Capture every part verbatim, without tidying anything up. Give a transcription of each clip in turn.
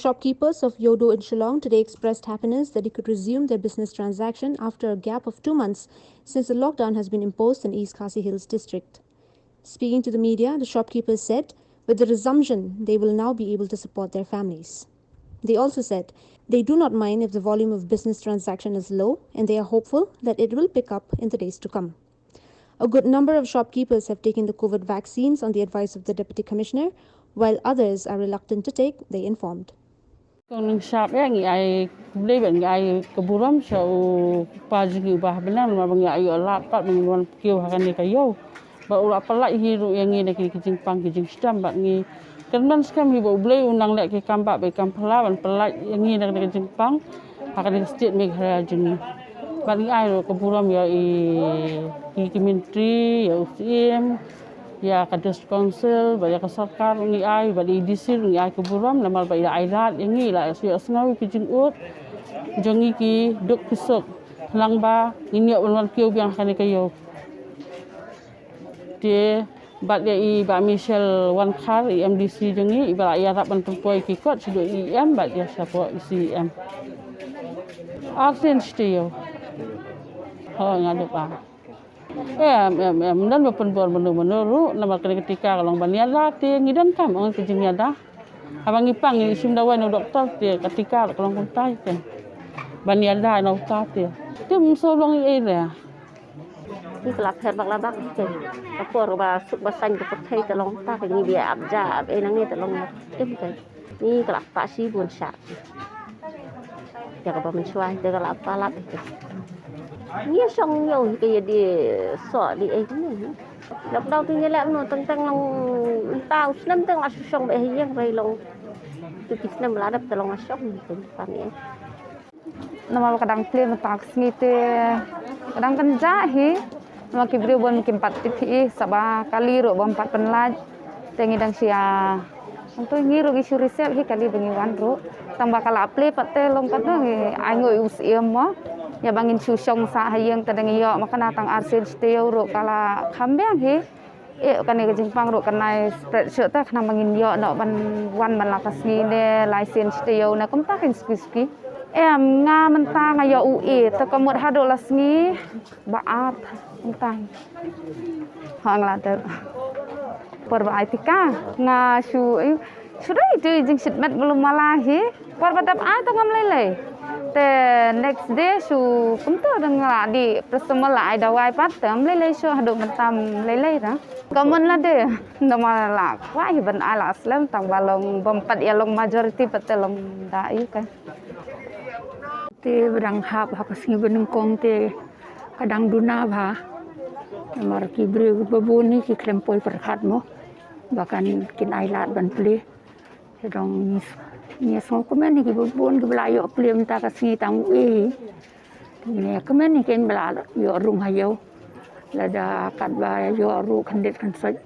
Shopkeepers of Yodo in Shillong today expressed happiness that they could resume their business transaction after a gap of two months since the lockdown has been imposed in East Khasi Hills district. Speaking to the media, the shopkeepers said with the resumption, they will now be able to support their families. They also said they do not mind if the volume of business transaction is low and they are hopeful that it will pick up in the days to come. A good number of shopkeepers have taken the COVID vaccines on the advice of the Deputy Commissioner, while others are reluctant to take, they informed. Kong nang shap ïa ngi ai khublei bad ngi ai ka burom sha u pa jong ngi u Bah Benang namar ba ngi ïa ïoh lad pat ba ngi wan kiew ha kane ka ïew. Ba u la pynlait hi ruh ïa ngi na ki jingpang ki jingshitom bad ngi kyrmen skhem hi ba U Blei u nang leh ki kam bah bad kam phylla ban pynlait ïa ngi na kane ka jingpang ha kane ka state Meghalaya jong ngi. Bad ngi ai ruh ka burom ïa i ki myntri, ïa u Syiem, ïa ka District Council bad ïa ka sorkar, ngi ai bad i D C ngi ai ka burom namar ba i la ai lad ïa ngi, la ïohsngew ïa ki jingud jong ngi ki duk ki suk. Khnang ba ngin ïoh ban wan kiew biang ha kane ka ïew. Te bad ïa i Bah Michelle Wankhar, i M D C jong ngi, i ba la ïarap ban pynpoi ki kot shaduh i E M bad ïa shapoh i C E M. Arsien shi taïew. Ho, nga dep ai. Em em em, ym don ba pynbor mano mano ruh namar kane ka tika ka long ban ïada te ngi donkam ong ka jingïada. Haba ngi pang ngi shim dawai na u doktor te ka tika ka long kumta te. Ban ïada na uta te. Te ym sngewlong ei ei re. Ngi ka la pher bak la bak te. Ka por ba suk ba saiñ ka pyrthei te long ta ka ngi dei ap ja ap ei nangne te long te. Ngi ka la pah shibun shah. Ïa kaba mynshuwa te ka la palat te. Ngi shong ñiew hi ka ïa dei soh dei ei ne. Lockdown te ngi leh mano teng teng long mynta u snem teng la shu shong beit ha ïing rei long. Tu ki snem la dep te long la shong te pan ei. Namar ba ka dang plie mynta ka sngi te ka dang kynjah hi. Namar ki briew bun kim pat tip hi, sa ba kali ruh bym pat pynlait. Te ngi dang shu ïa, hangto ngi ruh ngi shu resell hi kali ba ngi wan ruh. Tang ba ka la plie pat te long katno ngi ai nguh ïa u Syiem mo. Ïa ba ngin shu shong sah ha ïing te dang ïoh ma kane tang arsien shi taïew ruh ka la kham biang hi. Eh, kane ka jingpang ruh kan ai spread shuh te khnang ba ngin ïoh noh ban wan man la ka sngi ne lai sien shi taïew ne kumta kan suki suki. Em, nga mynta nga ïoh u e te ka mut haduh la sngi ba ar mynta. Ha nga la dep. Por ba ai tika nga shu, eh, shu dei tu jingshit met belum mala hi. Por ba dep ai te ngam lei lei. Te next day shu kumta dang la dei paracetamol la ai dawai pat te ngam lei lei shu haduh mynta ngam lei lei da. Ka mon la de namar la kwah hi ban ai la slem tang ba long bym pat ïa long majority pat te long da ïa ka. Te ba dang hap ha ka sngi ba nyngkong te ka dang duna bha. Namar ki briew ba bun hi ki khlem poi pyrkhat mo ba kan kin ai lad ban plie. Te dang ngi sngewkmen hi kiba bun kiba la ïoh plie mynta ka sngi tang u e hi. Ngi kmen hi kein ba la ïoh rung ha ïew. Lada katba ïoh ruh khyndiat khynsoit.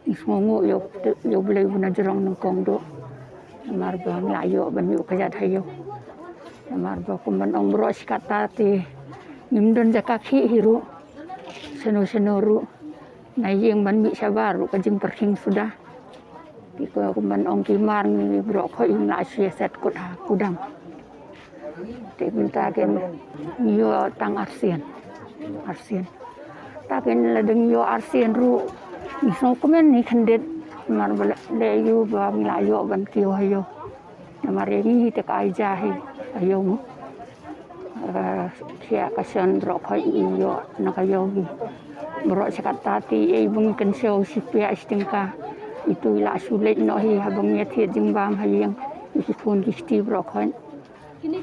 Ngi sngewnguh ïa u Blei uba na jrong nyngkong duh. Namar ba ngi la ïoh ban ïoh kjat ha ïew. Namar ba kum ban ong baroh shi katta te ngim don jaka khih hi ruh. Shano shano ruh. Na ïing ban mih shabar ruh ka jingpyrkhing suda. Ki ko kum ban ong ki mar ngi baroh khoit ngi la shu ïaset kut ha kudang. Te mynta kein ngi ïoh tang arsien. Arsien. Ta kein lada ngi ïoh arsien ruh ngi sngewkmen hi khyndiat. Namar ba leh ïa u ba ngi la ïoh ban kiew ha ïew. Namar ïa ngi hi te ka ai ja hi ka ïew mo. Ka shon baroh khoit ngi ïoh na ka ïew hi. Baroh shi katta te ei ba ngi kynshew shi piah shi tyngka. Itu i la shu leit noh hi haba ngi ïathied jingbam ha ïing. Ïa ki khun ki kti baroh khoit.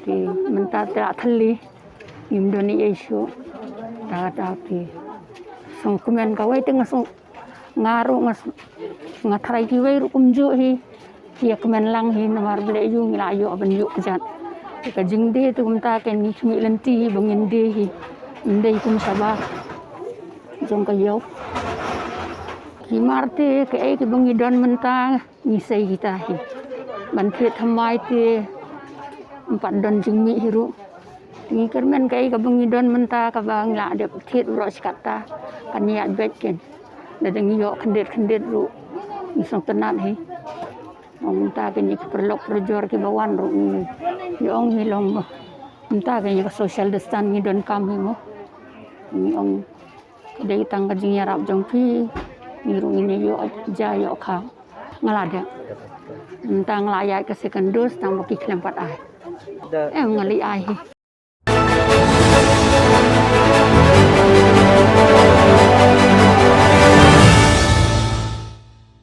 Te mynta te la thylli. Ngim don ei ei shuh. Ta ta te sngewkmen kawei te nga sngewkmen Nga ruh nga, nga tharai kiwei ruh kumjuh hi. Ki ïa kmen lang hi namar ba leh ïa u ngi la ïoh ban ïuh kjat. Te ka jingdie te kumta kein ngi khmih lynti hi ba ngin die hi. Ngin die kum shabar jong ka ïew. Ki mar te kaei kaba ngi don mynta ngi sei kita hi. Ban thied thymmai te ym pat don jingmih hi ruh. Ngi kyrmen kaei kaba ngi don mynta kaba ngi la dep thied baroh shi katta. Kan ïaid beit kein. Lada ngi ïoh khyndiat khyndiat ruh ngi sngewtynnat hi. Ong mynta kine ki paralok parajor kiba wan ruh ngi ong hi long ba mynta kine ka social distance ngi donkam hi mo. Ngi ong ka dei tang ka jingïarap jong phi, ngi ruh ngin ïoh ja ïoh kha. Nga la dep. Mynta nga la ïaid ka second dose tang ba ki khlem pat ai. Em, nga leit ai hi.